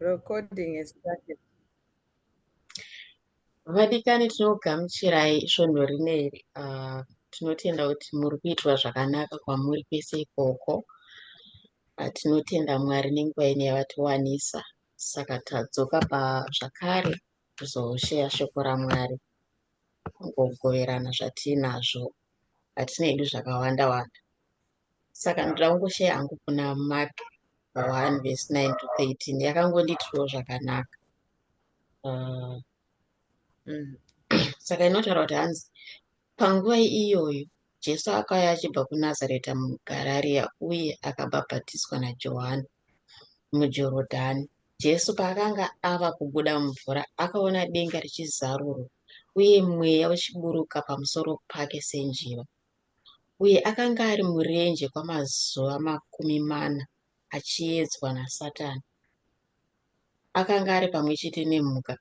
Recording is started. Vadikani, tinogamuchirai svondo rineri. Tinotenda kuti muri kuitwa zvakanaka kwamuri kwese ikoko. Tinotenda Mwari nenguva ino yavatiwanisa. Saka tadzoka pazvakare kuzosheya shoko raMwari, kungogoverana zvatiinazvo. Hatina hedu zvakawanda wanda. Saka ndoda kungosheya hangu kuna Mark 1 verse 9 to 13, yakangondiitirawo zvakanaka. Saka inotaura kuti hanzi, panguva iyoyo Jesu akauya achibva kuNazareta muGarariya uye akabhabhatidzwa naJohani muJorodhani. Jesu paakanga ava kubuda mumvura, akaona denga richizarurwa uye Mweya uchiburuka pamusoro pake senjiva. Uye akanga ari murenje kwamazuva 40 achiedzwa naSatani. Akanga ari pamwe chete nemhuka.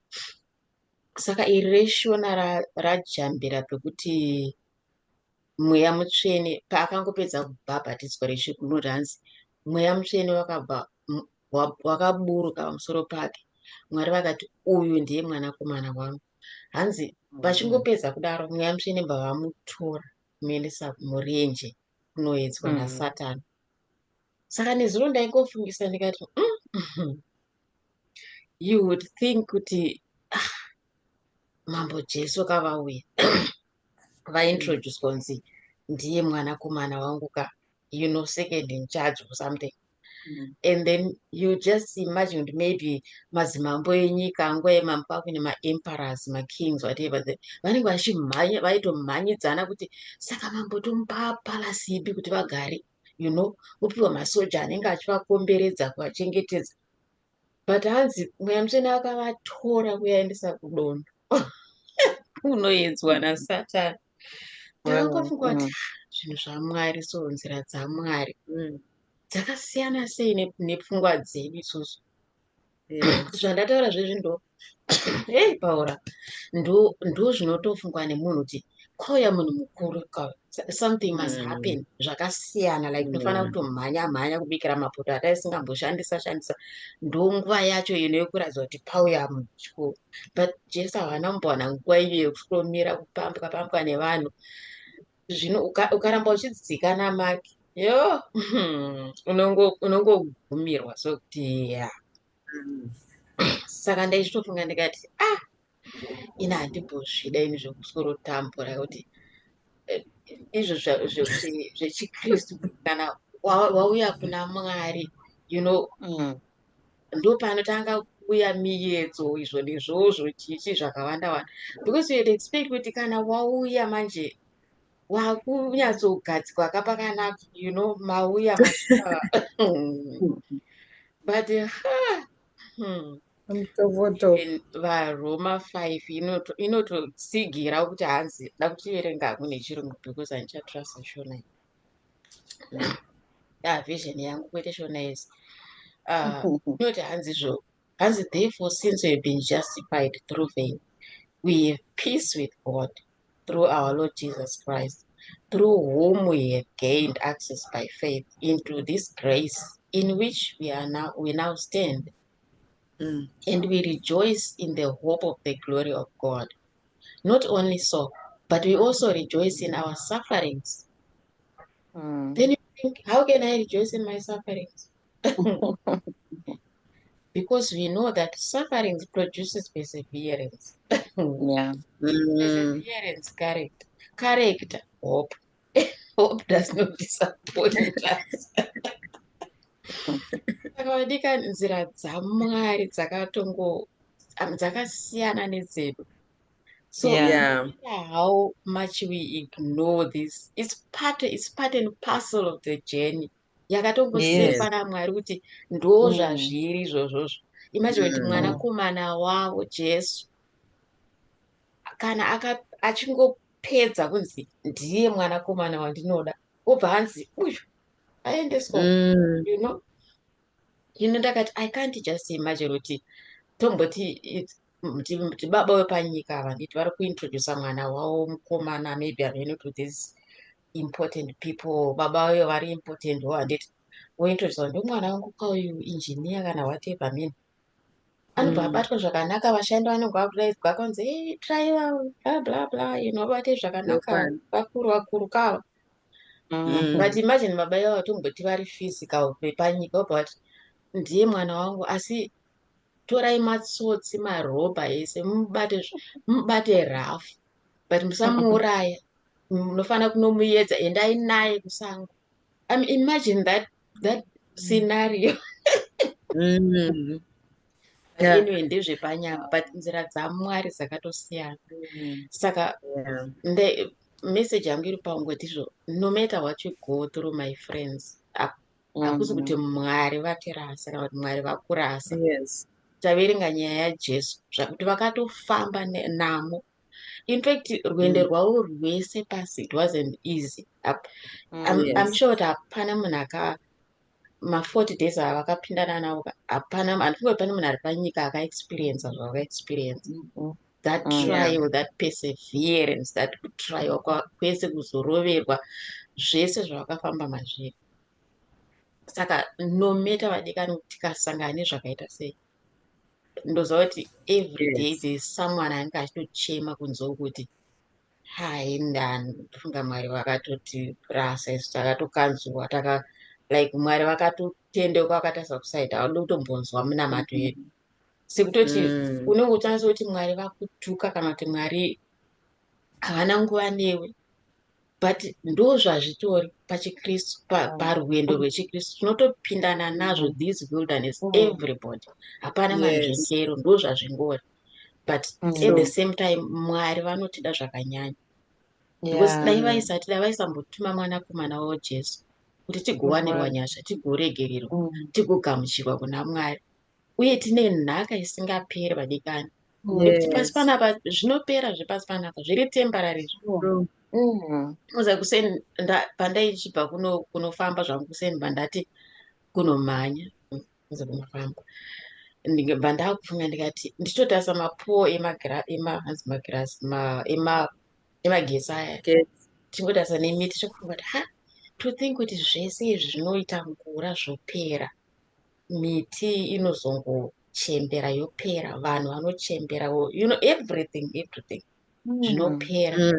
Saka iri reShona rajambira pekuti Mweya Mutsvene paakangopedza kubhabhatidzwa, rechinoti hanzi Mweya Mutsvene wakabva wakaburuka pamusoro pake. Mwari vakati, "Uyu ndiye mwanakomana wangu." Hanzi vachingopedza kudaro, Mweya Mutsvene bva vamutora kumuendesa murenje kunoedzwa naSatani. Saka nezuro ndaingofungisa ndikati, you would think kuti, ah, Mambo Jesu kavauya vaintroducwa kunzi ndiye mwanakomana wangu ka, second in charge or something, and then you just imagine kuti maybe madzimambo enyika, nguva yemambo kune maemperors, makings, whatever, vanenge vachimhanya, vaitomhanyidzana kuti saka mambo tomupa palace ipi kuti vagare, vopiwa masoja anenge achivakomberedza kuvachengetedza. But hanzi Mweya Mutsvene akavatora kuvaendesa kudondo kunoedzwa naSatani. Ndakangofunga kuti zvinhu zvaMwari, so nzira dzaMwari dzakasiyana sei nepfungwa dzedu isusu. Zvandataura zvezvi ndo hei Paura, ndo zvinotofungwa nemunhu kuti kwauya munhu mukuru, something must happen zvakasiyana, like tofanira kutomhanya mhanya kubikira mapoto ataisingamboshandisa shandisa. Ndo nguva yacho ino yekuratidza kuti pauya munhu chikuru. But Jesu havana kumbowana nguva iyo yekutomira kupambwa pambwa nevanhu. Zvino ukaramba uchidzika naMark yo, unongogumirwa sokuti ya. Saka ndaichitofunga ndikati, ah, ini handimbozvida ini zvekusworotambura kuti izvo zvechiKristu, kana wauya kuna Mwari, ndopanotanga kuuya miyedzo, izvo nezvozvo, chichi zvakawanda wanda, because you'd expect kuti kana wauya manje wakunyatsogadzikwa kapakanaka, mauya masvika, but ha. Mutovoto. Even vaRoma 5 inototsigira kuti hanzi da kutiverenga hangu neChirungu because handichatrust Shona iyi. Ya vision yangu kwete Shona yese. Inoti hanzi zvo, hanzi, "Therefore, since we have been justified through faith, we have peace with God through our Lord Jesus Christ, through whom we have gained access by faith into this grace in which we now stand, and we rejoice in the hope of the glory of God. Not only so, but we also rejoice in our sufferings." Then you think, how can I rejoice in my sufferings? "Because we know that sufferings produces perseverance. Perseverance, character. Character, hope. Hope does not disappoint us." Saka vadika, nzira dzaMwari dzakatongo dzakasiyana nedzedu. So no matter how much we ignore this, it's part and parcel of the journey yakatongosekwa naMwari kuti ndo zvazviri izvozvozvo. Imagine kuti mwanakomana wavo Jesu, kana achingopedza kunzi ndiye mwanakomana wandinoda, obva hanzi uyu aendeswa. Ndakati I can't just imagine kuti tomboti kuti baba wepanyika ava, nditi vari kuintrodusa mwana wavo mukomana, maybe amene, to these important people, baba vayo vari important wo, handiti? Vointrodusa, ndo mwana wangu kauyu, engineer kana whatever, mini. Anobva abatwa zvakanaka, vashandi vanenge vakudaidzwa kunzi, "Hey, driver, bla bla bla, bate zvakanaka." Ndokwani. Vakuru vakuru kava. But imagine baba ivavo tomboti vari physical vepanyika, vobva vati, "Ndiye mwana wangu, asi torai matsotsi, marobha ese, mubate, mubate rafu, but musamuuraya. Munofanira kunomuedza, endai naye kusango." I mean, imagine that scenario. But anyway, ndezvepanyama, but nzira dzaMwari dzakatosiyana. Saka message yangu iri pangoti izvo, no matter what you go through, my friends, hakusi kuti Mwari vatirasa kana kuti Mwari vakurasa. Taverenga nyaya yaJesu, zvakuti vakatofamba namo. In fact, rwendo rwavo rwese pasi, it wasn't easy. I'm sure kuti hapana munhu aka ma40 days ava vakapindana navo, hapana, handifungi kuti pane munhu ari panyika akaexperiensa zvavakaexperiensa, that trial, that perseverance, that kutryiwa kwese, kuzoroverwa, zvese zvavakafamba mazviri. Saka no matter, vadikani, tikasangana nezvakaita sei, ndoziva kuti every day there is someone anenge achitochema kunze kuti, "Hai, ndofunga Mwari vakatotirasa isu, takatokanzurwa, taka like Mwari vakatotendeuka, vakatarisa kusaidi, havadi kutombonzwa minamato yedu." Sekutoti unenge uchanisa kuti Mwari vakutuka kana kuti Mwari havana nguva newe, but ndo zvazvitori pachikristu, parwendo rwechikristu tinotopindana nazvo, this wilderness. Everybody, hapana manzvengero, ndo zvazvingori. But at the same time, Mwari vanotida zvakanyanya, because dai vaisatida, vaisambotuma mwanakomana wavo Jesu kuti tigowanirwa nyasha, tigoregererwa, tigogamuchirwa kuna Mwari, uye tine nhaka isingaperi, vadikani. Nekuti pasi panapa zvinopera, zvepasi panapa zviri temporary. True. Uza kuseni, pandaichibva kunofamba zvangu kuseni, bandati kunomhanya, uza kunofamba, ndikabva ndakufunga, ndikati ndichitotarisa mapole hanzi magirasi, emagetsi aya, tichingotarisa nemiti, tichikufunga kuti, ha, to think kuti zvese izvi zvinoita ngura zvopera, miti inozongochembera yopera, vanhu vanochembera, everything, everything zvinopera,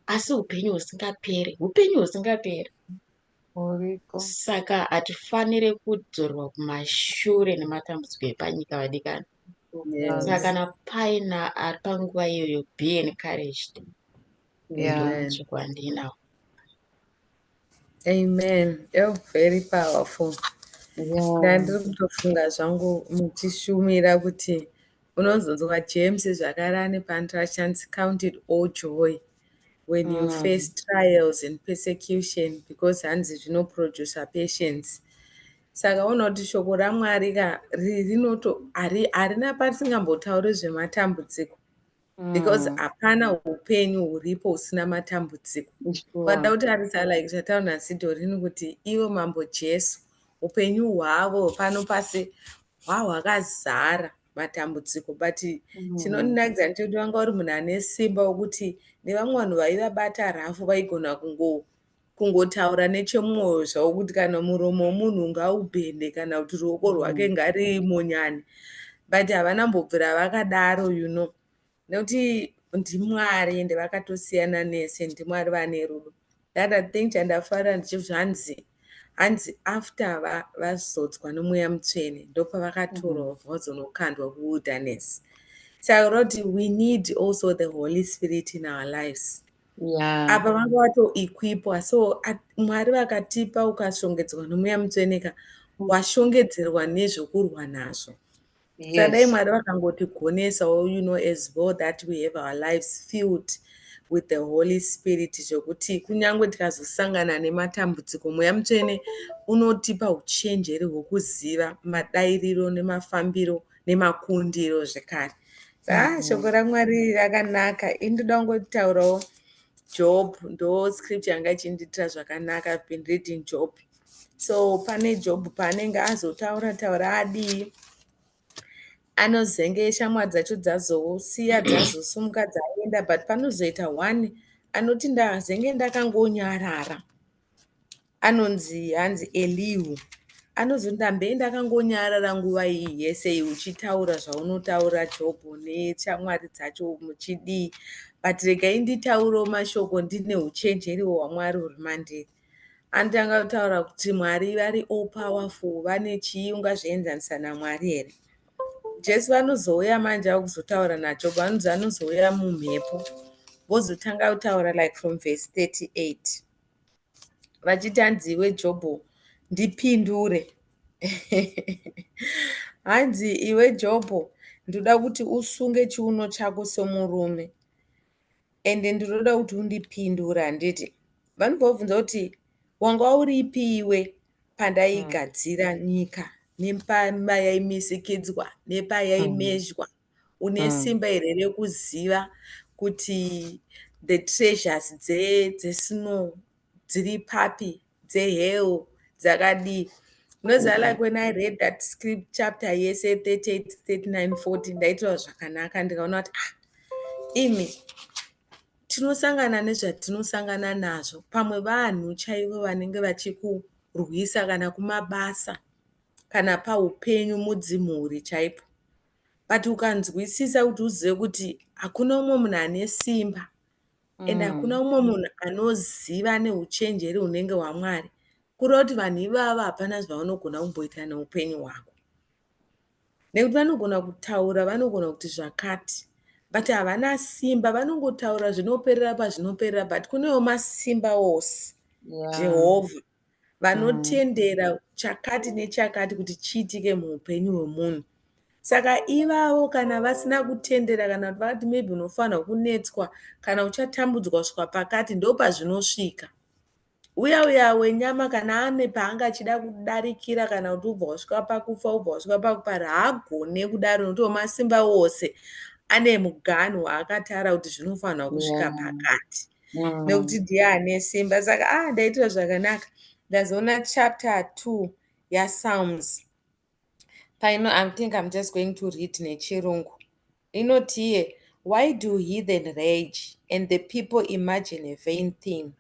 asi upenyu husingaperi, upenyu husingaperi. Uriko. Saka hatifaniri kudzorwa kumashure nematambudziko epanyika, vadikani. Saka kana paina ari panguva iyoyo, be encouraged. Amen. Mashoko andinawo. Amen. Oh, very powerful. Ndandiri kutofunga zvangu muchishumira kuti unozonzwa James zvakare ane paanotaura, "Count it all joy when you face trials and persecution," because hanzi zvinoproducer patience. Saka unoona kuti shoko raMwari ka rinoto harina parisingambotauri zvematambudziko, because hapana upenyu huripo husina matambudziko. Ukada kutarisa, like zvataura naSidorini, kuti ivo Mambo Jesu, upenyu hwavo pano pasi hwahwakazara matambudziko, but chinondinakidza ndechekuti vanga uri munhu ane simba wekuti nevamwe vanhu vaivabata rafu vaigona kungotaura nechemwoyo zvavo kuti kana muromo womunhu ngaubhende kana kuti ruoko rwake ngarimonyane, but havana mbobvira vakadaro, nekuti ndiMwari, ende vakatosiyana nese, ndiMwari vane rudo. The other thing chandafarira ndechezvanzi, hanzi after vazodzwa noMweya Mutsvene, ndopavakatorwa vazonokandwa kuwilderness. Saka kureva kuti we need also the Holy Spirit in our lives. Apa vanga vatoequipwa. So Mwari vakatipa, ukashongedzwa noMweya Mutsvene ka, washongedzerwa nezvokurwa nazvo. Saka dai Mwari vakangotigonesawo as well, that we have our lives filled with the Holy Spirit, zvokuti kunyange tikazosangana nematambudziko, Mweya Mutsvene unotipa uchenjeri hwokuziva madairiro nemafambiro nemakundiro zvekare. Shoko raMwari rakanaka. Ini ndoda kungotaurawo Job, ndo scripture yanga ichindiitira zvakanaka. I've been reading Job. So pane Job paanenge azotaura taura adii, anozenge shamwari dzacho dzazosiya, dzazosumuka dzaenda, but panozoita one anoti, "Ndazenge ndakangonyarara." Anonzi, hanzi Elihu. Anozoti ndambe ndakangonyarara nguva iyi yese iyi uchitaura zvaunotaura, Jobho neshamwari dzacho muchidii, but regai nditaurewo mashoko ndine uchenjeri hwaMwari huri mandiri. Anotanga kutaura kuti Mwari vari all powerful, vane chii, ungazvienzanisa naMwari here? Jesu vanozouya manje akuzotaura naJobho, vanonzi anozouya mumhepo, vozotanga kutaura like from verse 38 vachiti hanzi, "Iwe Jobho, ndipindure." Hanzi, "Iwe Jobho, ndoda kuti usunge chiuno chako semurume, ende ndinoda kuti undipindure." Handiti vanobva vabvunza kuti, "Wanga uripi iwe pandaigadzira nyika, nepayaimisikidzwa, nepayaimezhwa? Une simba here rekuziva kuti the treasures dzesnow dziri papi, dzehail dzakadii?" Unoziva, like when I read that script chapter yese 38, 39, 40, ndaitaura zvakanaka, ndikaona kuti, ah, imi tinosangana nezvatinosangana nazvo, pamwe vanhu chaivo vanenge vachikurwisa, kana kumabasa, kana paupenyu mudzimhuri chaipo, but ukanzwisisa kuti uzive kuti hakuna umwe munhu ane simba ende hakuna umwe munhu anoziva neuchenjeri hunenge hwaMwari, kureva kuti vanhu ivava hapana zvavanogona kumboita neupenyu hwako, nekuti vanogona kutaura, vanogona kuti zvakati, but havana simba. Vanongotaura, zvinoperera pazvinoperera, but kunewo masimba ose, Jehovha, vanotendera chakati nechakati kuti chiitike muupenyu hwemunhu. Saka ivavo kana vasina kutendera, kana kuti vakati maybe unofanirwa kunetswa kana uchatambudzwa kusvika pakati, ndopazvinosvika. Uya uya wenyama, kana ane paanga achida kudarikira, kana kuti ubva wasvika pakufa, ubva wasvika pakupara, haagone kudaro, nokuti wemasimba ose ane muganhu waakatara kuti zvinofanirwa kusvika pakati, nekuti ndiye ane simba. Saka ah, ndaitira zvakanaka, ndazoona chapter 2 yaPsalms paino. I think I'm just going to read nechirungu. Inotiye, "Why do heathen rage and the people imagine a vain thing?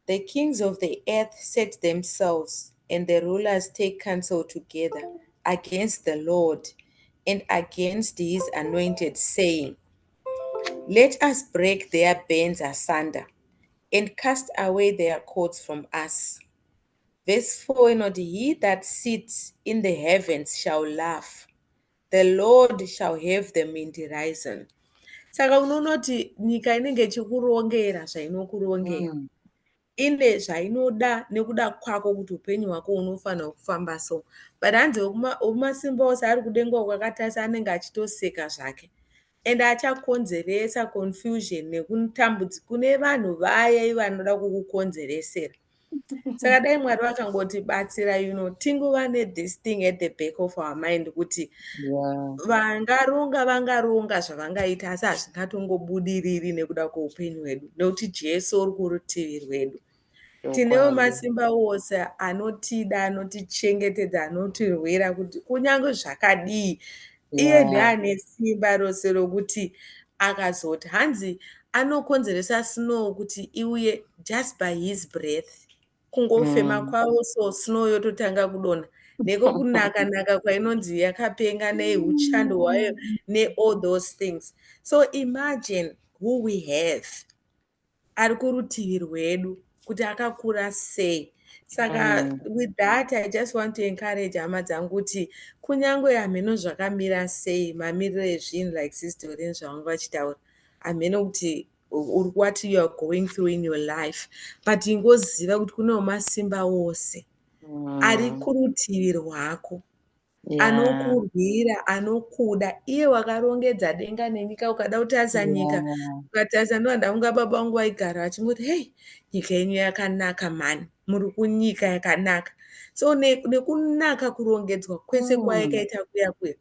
The kings of the earth set themselves and the rulers take counsel together against the Lord and against his anointed, saying, 'Let us break their bands asunder and cast away their cords from us.'" Verse 4 inoti, "He that sits in the heavens shall laugh. The Lord shall have them in derision." Saka unoona kuti nyika inenge ichikurongera zvainokurongera, ine zvainoda nekuda kwako, kuti upenyu hwako hunofanira kufamba so. But hanzi wemasimba ose ari kudenga kwakatarisa, anenge achitoseka zvake, ende achakonzeresa confusion nekutambudzika kune vanhu vaya vanoda kukukonzeresera. Saka dai Mwari vakangotibatsira, tingova nethis thing at the back of our mind kuti vangaronga, vangaronga zvavangaita, asi hazvingatongobudiriri nekuda kweupenyu hwedu, nekuti Jesu uri kurutivi rwedu. Tinewo masimba ose anotida, anotichengetedza, anotirwira, kuti kunyange zvakadii, iye ndiane simba rose rokuti akazoti, hanzi anokonzeresa snow kuti iuye just by his breath, kungofema kwavo, so snow yototanga kudonha, nekokunaka naka kwainonzi yakapenga neuchando hwayo neall those things. So imagine who we have ari kurutivi rwedu, kuti akakura sei. Saka with that I just want to encourage hama dzangu kuti kunyange hameno zvakamira sei, mamiriro ezvinhu, like Sister Doreen zvavanga vachitaura, hameno kuti what you are going through in your life, but ingoziva kuti kunewo masimba ose ari kurutivi rwako, anokurwira, anokuda, iye wakarongedza denga nenyika. Ukada kutarisa nyika, ukatarisa, ndovandafunga baba vangu vaigara vachingoti, "Hei, nyika yenyu yakanaka mhani, muri kunyika yakanaka." So nekunaka kurongedzwa kwese kwayakaita kuya kuya,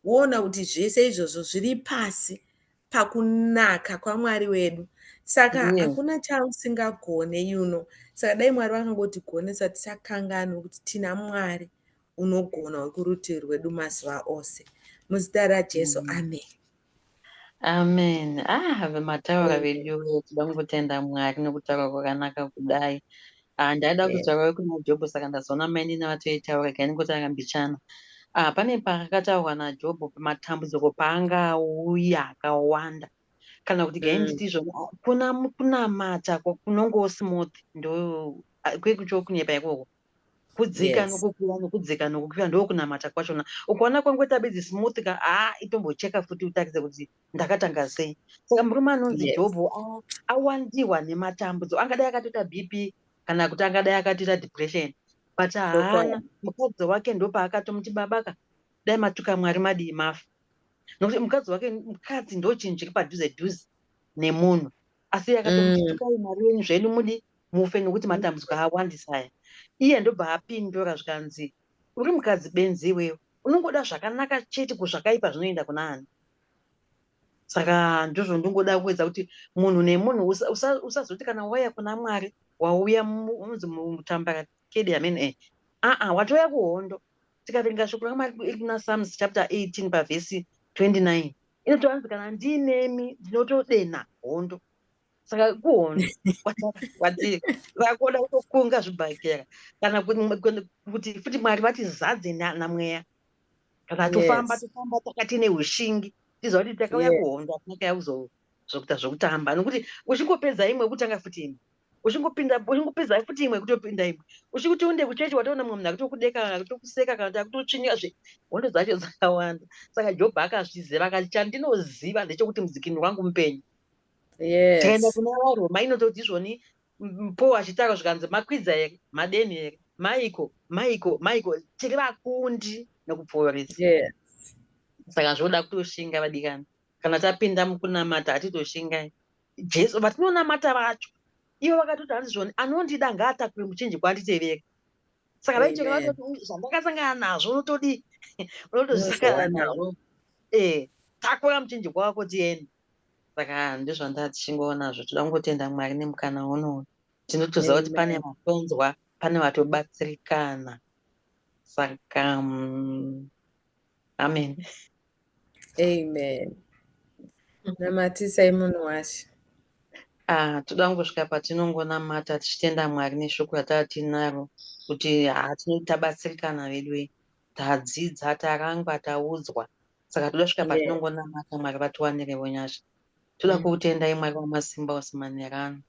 woona kuti zvese izvozvo zviri pasi pakunaka kwaMwari wedu. Saka hakuna chausingagone. Saka dai Mwari vakangotigonesa, tisakanganwe kuti tina Mwari unogona uri kurutivi rwedu mazuva ose. Muzita raJesu, amen. Amen. Ah, mataura vedu, toda kungotenda Mwari nekutaura kwakanaka kudai. Ah, ndaida kutaura kuna Jobho, saka ndazoona mainini vatoitaura, regai ndingotanga mbichana. Ah, pane pakataurwa naJobho pamatambudziko paangauya akawanda, kana kuti gai nditi izvoni kuna kunamata kunongowo smooth, ndo kwekucho kunyepa ikoko, kudzika nokukwira, nokudzika nokukwira, ndokunamata kwachona. Ukaona kwangoita bedzi smooth ka, haa, itombocheka futi utarise kuti ndakatanga sei. Saka murume anonzi Jobho awandiwa nematambudziko, angadai akatoita BP kana kuti angadai akatoita depression, but haana. Mukadzi wake ndopaakatomuti, "Babaka, dai matuka Mwari, madii mafa?" Nokuti mukadzi wake, mukadzi ndo chinhu chiri padhuze dhuze nemunhu, asi akatomuti, "Tukai Mwari wenyu zvenyu, mudi mufe, nokuti matambudziko awandisa aya." Iye ndobva apindura zvikanzi, "Uri mukadzi benzi iwewe, unongoda zvakanaka chete, kuzvakaipa zvinoenda kuna ani?" Saka ndizvo ndingoda kuedza kuti munhu nemunhu usazoti kana wauya kuna Mwari wauya unonzi mutambarakede, amen. Aa, watouya kuhondo. Tikaverenga shoko raMwari iri kuna Psalms chapter 18 pavhesi 29, inotoanzi, "Kana ndiinemi ndinotodenha hondo." Saka kuhondo kwatiri, saka kuoda kutokunga zvibhakera, kana kuti futi Mwari vatizadze namweya kana tofamba, tofamba takati neushingi, tiziva kuti takauya kuhondo, hatina kaya kuzokuita zvokutamba, nokuti uchingopedza imwe, kutanga futi imwe, uchingopinda, uchingopedza futi imwe, kutopinda imwe, uchikuti unde kuchechi, watoona mumwe munhu akutokudeka kana akutokuseka kana kuti akutotsvinya zve. Hondo dzacho dzakawanda. Saka Jobho akazviziva, akati, "Chandinoziva ndechekuti mudzikinuri wangu mupenyu." Tikaenda kuna vaRoma, inototi izvoni, Paul achitaura zvikanzi, "Makwidza here? Madeni here? Maiko, maiko, maiko, tiri vakundi nokupfuurisa." Saka zvoda kutoshinga, vadikani. Kana tapinda mukunamata, hatitoshingai. Jesu vatinonamata vacho ivo vakatoti, hanzi zvoni, "Anondida ngaatakure muchinjikwa anditevere." Saka vaitora vatoti, "Zvandakasangana nazvo, unotodii? Unotozvisangana nazvo, takura muchinjikwa wako tiende." Saka ndizvanda tichingoonazvo. Toda kungotenda Mwari nemukana unowu. Tinotoziva kuti pane vatonzwa, pane vatobatsirikana. Saka amen. Amen. Namatisai munhu washe. Ah, toda kungosvika patinongonamata tichitenda Mwari neshoko rataa tinaro, kuti haa, tabatsirikana vedu, tadzidza, tarangwa, taudzwa. Saka toda kusvika patinongonamata Mwari vatiwanirewo nyasha. Toda kukutendai, Mwari wamasimba ose, manherano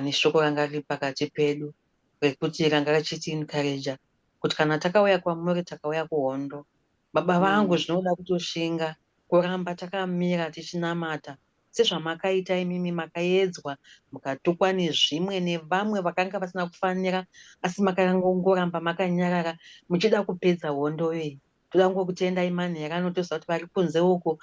neshoko ranga riri pakati pedu, rekuti ranga richitiencourager kuti kana takauya kwamuri, takauya kuhondo. Baba vangu, zvinoda kutoshinga kuramba takamira tichinamata sezvamakaita imimi. Makaedzwa, mukatukwa nezvimwe nevamwe vakanga vasina kufanira, asi makangoramba makanyarara muchida kupedza hondo iyi. Toda kungokutendai manherano. Toziva kuti vari kunze uko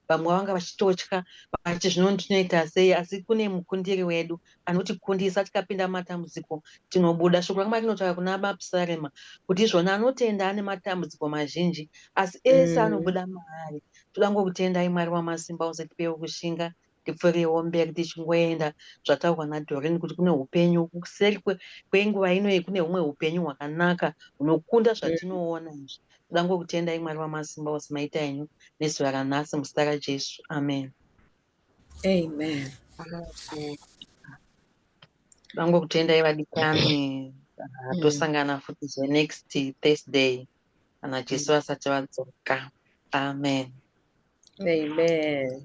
vamwe vanga vachitotya vachiti, "Zvino tinoita sei?" Asi kune mukundiri wedu anotikundisa. Tikapinda mumatambudziko, tinobuda. Shoko raMwari rinotaura kuna Mapsarema kuti izvona, anotenda ane matambudziko mazhinji, asi ese anobuda maari. Toda ngokutendai, Mwari wamasimba ose. Tipewo kushinga, tipfuurirewo mberi tichingoenda. Zvataurwa naDorin kuti kune upenyu kuseri kwenguva inoyi, kune humwe upenyu hwakanaka hunokunda zvatinoona izvi. Toda ngokutendai, Mwari wamasimba ose. Maita henyu nezuva ranhasi, muzita raJesu, amen. Amen. Toda ngokutendai, vadikani. Tosangana futi zvenext Thursday kana Jesu vasati vadzoka. Amen. Amen.